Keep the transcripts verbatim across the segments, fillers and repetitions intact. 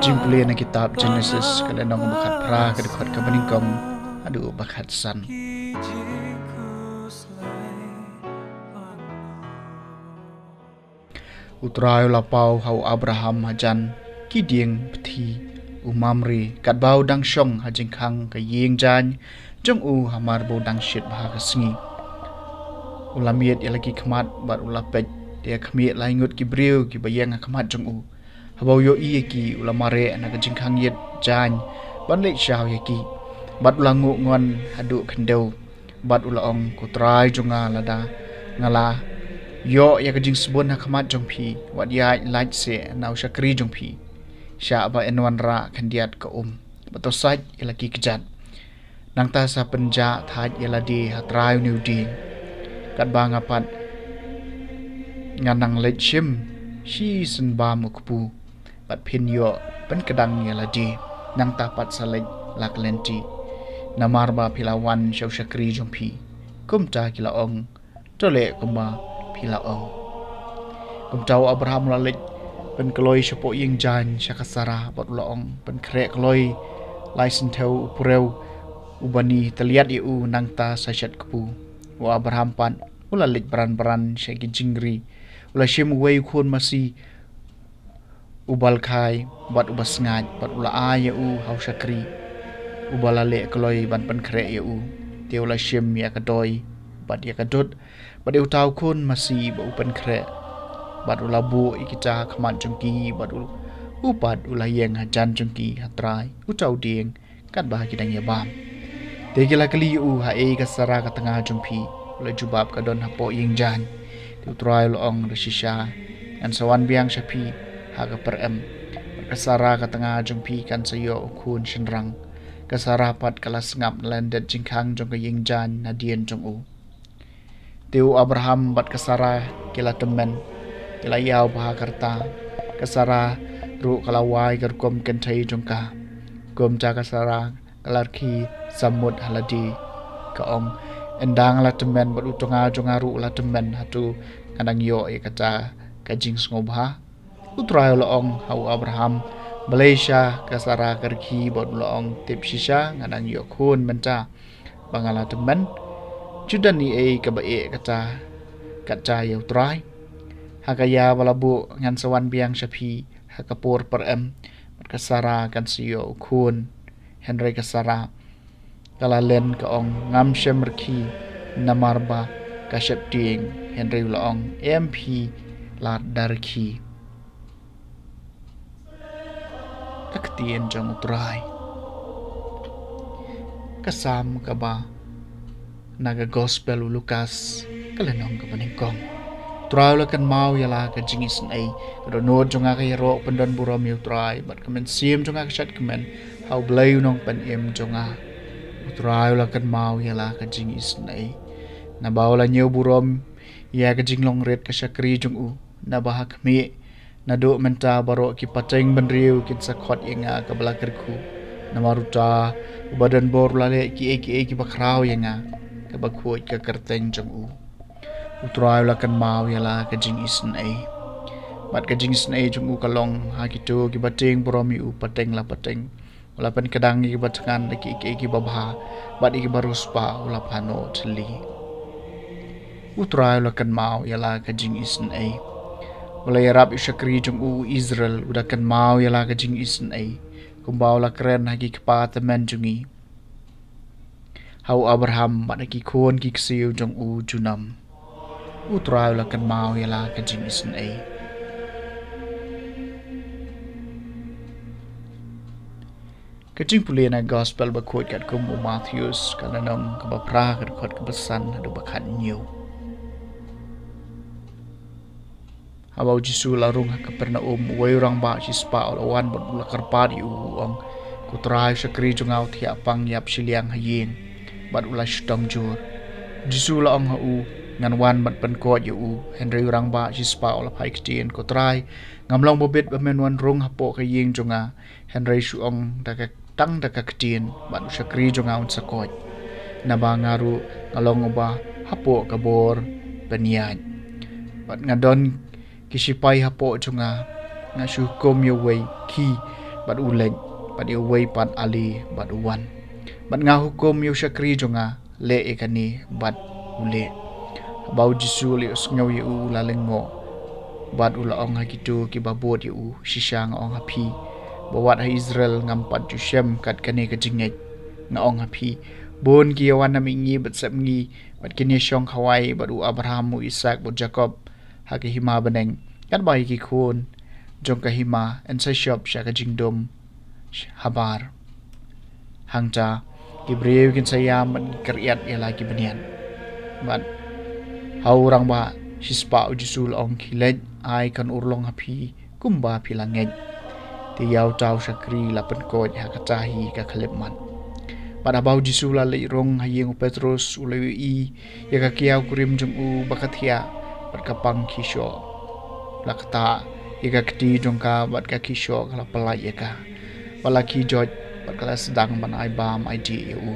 Jingpule na kitab Genesis, ka lynnong ba khatphra, ka dkhot kaba nyngkong haduh ba khatsan. U Trai u la paw ha u Abraham hajan ki dieng pthi u Mamre, katba u dang shong ha jingkhang ka ïing jaiñ jong u, hamar ba u dang shit bha ka sngi. U la miet ïa la ki khmat bad u la peit, te ha khmih lai ngut ki briew kiba ïeng ha khmat jong u. Haba u ïohi ïa ki, u la mareh na ka jingkhang ïit jaiñ ban leit shaw ïa ki, bad u la nguh ngon haduh khyndew. Bad u la ong, Ko Trai jong nga, lada nga la ïoh ïa ka jingsbun ha khmat jong phi, wat ïaid lait seh na u shakri jong phi, shah ba yn wanrah khyndiat ka um, bad to sait ïa la ki kjat. Nangta sa pynjah thait ïa lade ha trai une u dieng. Katba nga pat ngan nang leit shim shisien bam u kpu, bad phin ïoh pynkdang ïa lade. Nangta pat sa leit la ka lynti, namar ba phi la wan sha u shakri jong phi. Kumta ki la ong, To leh kumba phi la ong. Kumta u Abraham u la leit pynkloi shapoh ïing jaiñ sha ka Sara, bad u la ong, Pynkhreh kloi lai synthew u purew uba ni tylliat ïa u, nangta sa shet kpu. U Abraham pat u la leit bran bran sha ki jingri. U la shim uwei u khun masi uba lkhai bad uba sngaid, bad u la ai ïa u ha u shakri uba la leh kloi ban pynkhreh ïa u. Te u la shim ïa ka doi bad ïa ka dud bad ïa uta u khun masi ba u pynkhreh, bad u la buh ïa kita ha khmat jong ki, bad u, u pat u la ïeng hajan jong ki ha trai uta u dieng, katba ki dang ïa bam. Te ki la kylli ïa u, Haei ka Sara ka tnga jong phi? U la jubab, Ka don hapoh ïing jaiñ. Te u Trai u la ong, Da shisha ngan sa wan biang sha phi ha ka pyrem, bad ka Sara ka tnga jong phi kan sa ïoh u khun shynrang. Ka Sara pat ka la sngap na lyndet jingkhang jong ka ïing jaiñ nadien jong u. Te u Abraham bad ka Sara ki la tymmen, ki la ïaw bha ka rta. Ka Sara ruh ka la wai ka rukom kynthei jong ka. Kumta ka Sara ka la rkhie samut ha lade, ka ong, Ynda nga la tymmen bad u tnga jong nga ruh u la tymmen, hato nga dang ïoh ïa kata ka jingsngewbha? U Trai u la ong ha u Abraham, Balei sha ka Sara ka rkhie bad u la ong, Tip shisha nga dang ïoh khun mynta ba nga la tymmen? Ju don ei ei kaba eh kata, kata ïa u Trai. Ha ka ïa ba la buh ngan sa wan biang sha phi ha ka por pyrem, bad ka Sara kan sa ïoh u khun. Hynrei ka Sara ka la len, ka ong, Ngam shym rkhie, namar ba ka sheptieng. Hynrei u la ong, Em, phi la da rkhie. Ka ktien jong u Trai. Ka Salm kaba na ka Gospel u Lukas, ka lynnong kaba nyngkong. U Trai u la kynmaw ïa la ka jingisynei. Ka dohnud jong nga ka ïaroh pyndonburom ïa u Trai, bad ka mynsiem jong nga ka shad kmen ha U Blei U Nongpynim jong nga. U Trai u la kynmaw ïa la ka jingisynei, naba u la ñiew burom ïa ka jinglong rit ka shakri jong u. Naba ha khmih, naduh mynta baroh ki pateng bynriew kin sa khot ïa nga kaba la kyrkhu. Namar uta uba don bor u la leh kiei kiei kiba khraw ïa nga, kaba khuid ka kyrteng jong u. U Trai u la kynmaw ïa la ka jingisynei, bad ka jingisynei jong u ka long ha kito kiba tieng burom ïa u pateng la pateng. U la pynkdang ïa kiba thngan da kiei kiei kiba bha, bad ïa kiba riewspah u la phah noh thylli. U Trai u la kynmaw ïa la ka jingisynei. U la ïarap ïa u shakri jong u Israel, u da kynmaw ïa la ka jingisynei, kumba u la kren ha ki kpa tymmen jong ngi, ha u Abraham bad ha ki khun ki ksiew jong u junom. U Trai u la kynmaw ïa la ka jingisynei. Ka jingpule na Gospel bakhuid katkum u Mathaios, ka lynnong kaba phra, ka dkhot kaba san haduh ba khathynñiew. Haba u Jisu u la rung ha Kapernaum, uwei u rangbah shispah u la wan bad u la kyrpad ïa u, u ong, Ko Trai, u shakri jong nga u thiah pang ïap shiliang ha ïing, bad u la shitom jur. U Jisu u la ong ha u, Ngan wan bad pynkoit ïa u. Hynrei u rangbah shispah u la phai ktien, Ko Trai, ngam long ba bit ba men wan rung hapoh ka ïing jong nga, hynrei shu ong da ka, tang da ka ktien, bad u shakri jong nga un sa koit. Naba nga ruh nga long uba hapoh ka bor pynïaid, bad nga don ki shipai hapoh jong nga. Nga shu hukum ïa uwei, Khie, bad u leit, bad ïa uwei pat ale, bad u wan. Bad nga hukum ïa u shakri jong nga, leh ïa kane, bad u leh. Haba u Jisu u la ïohsngew ïa u, u la lyngngoh, bad u la ong ha kito kiba bud ïa u, shisha nga ong ha phi, ba wat ha Israel ngam pat ju shem kat kane ka jingngeit. Nga ong ha phi, bun ki ïa wan na mihngi bad sepngi, bad kin ïa shong khawai bad u Abraham, u Isaak bad u Jakob ha ka hima bneng, katba ïa ki khun jong ka hima yn sa shop sha ka jingdum habar. Hangta ki briew kin sa ïam bad kin kyriat ïa la ki bniat. Bad ha u rangbah shispah u Jisu u la ong, khie leit, ai kan urlong ha phi kumba phi la ngeit. Te ïa uta u shakri la pynkoit ha kata hi ka khyllipmat. Bad haba u Jisu u la leit rung ha ïing u Petros, u la ïohi ïa ka kiaw kurim jong u ba ka thiah, bad ka pang khie shoh. La ktah ïa ka kti jong ka, bad ka khie shoh ka la pyllait ïa ka. Bad la khie joit, bad ka la sdang ban ai bam ai dih ïa u.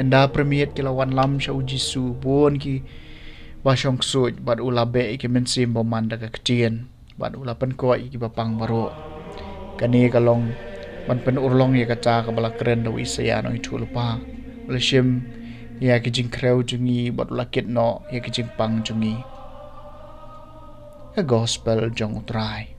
Ynda pyrmiet ki la wanlam sha u Jisu bun kiba shong ksuid, bad u la beh ïa ki mynsiem bymman da ka ktien, bad u la pynkoit ïa kiba pang baroh. Kane ka long ban pynurlong ïa kata kaba la kren da u Isaïah nongïathuhlypa, ba la shim ïa ki jingkhrew jong ngi, bad u la kit noh ïa ki jingpang jong ngi. Ka Gospel jong u Trai.